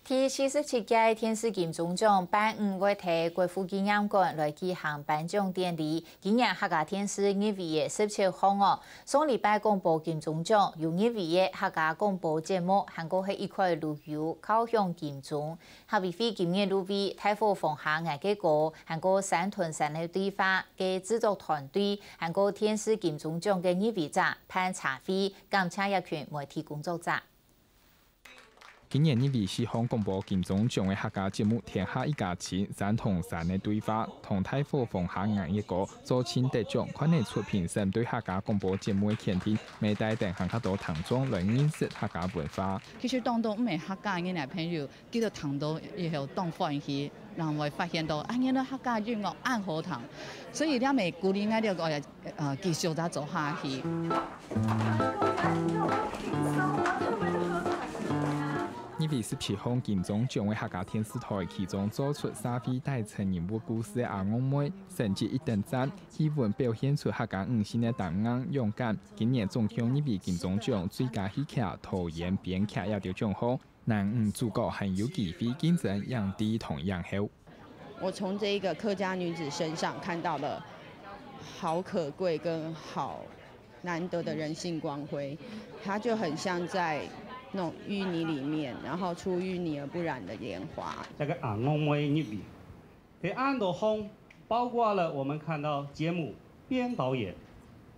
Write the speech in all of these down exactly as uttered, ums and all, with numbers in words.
第四十七屆電視金鐘獎拜五會在國父紀念館來舉行頒獎典禮。今年客家電視入圍个十七項哦，上禮拜公布金鐘獎有入圍个客家廣播節目，還過係一塊路由敲響金鐘。客委會今年入圍《大火放下𠊎个歌》，還過《山同山个對話》个製作團隊，還過電視金鐘獎个入圍者、頒獎會，感謝這群媒體工作者。 今年入圍四項公布金鐘獎个客家節目，《天下一家親》、《山同山个對話》同《大火放下𠊎个歌》做盡得獎，看得出評審對客家廣播節目个肯定，乜帶等還較多聽眾來認識客家文化。其實當多毋係客家人个朋友，佢兜聽到以後當歡喜，然後會發現到，啊，原來客家音樂恁好聽，所以這乜鼓勵𠊎兜个，呃，繼續再做下去。 入圍十七項金鐘獎个客家電視台，其中做出社會底層人物故事个阿戇妹，成績一等讚，氣氛表現出客家女性个擔硬勇敢。今年總共入圍金鐘獎最佳戲劇、導演、編劇這兜獎項，男女主角還有機會競爭影帝同影后。 我從這一個客家女子身上看到了好可貴跟好難得的人性光輝，她就很像在那種淤泥裡面，然後出淤泥而不染的蓮花。這個阿戇妹入圍，佢恁多項，包括了我們看到節目、編導演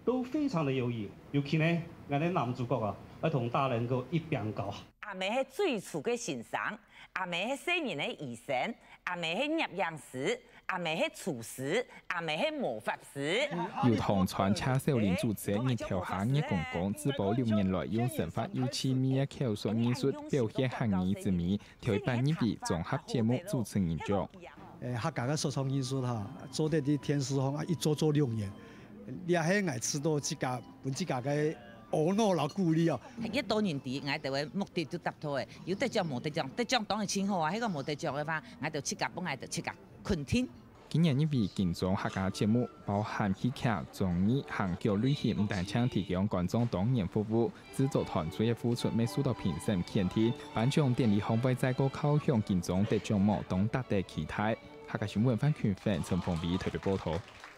都非常的優異，尤其呢，𠊎个男主角啊，愛同大人哥一邊搞。阿姆係最初个先生，阿姆係細人个醫生，阿姆係攝影師，阿姆係廚師，阿姆係魔法師。由唐川謝小玲主持个日頭下月光光，直播六年來用生活又趣味个口述藝術表現客語之美，頭一擺入圍綜合節目主持人獎。誒，客家个說唱藝術哈，做得佇電視項啊，一做做六年，這係𠊎試著自家分自家个懊惱摎鼓勵哦。越多人知，𠊎兜个目的就達到个。有得獎無得獎，得獎當然盡好啊，該個無得獎个話，𠊎兜自家分𠊎兜自家肯定。 今年入圍金鐘客家節目，包含戲劇、綜藝、行腳類型，毋單淨提供觀眾多元服務，製作團隊个付出乜受到評審肯定。頒獎典禮項會再過敲響金鐘得獎幕，當值得期待。客家新聞范群芬、陳鳳薇特別報導。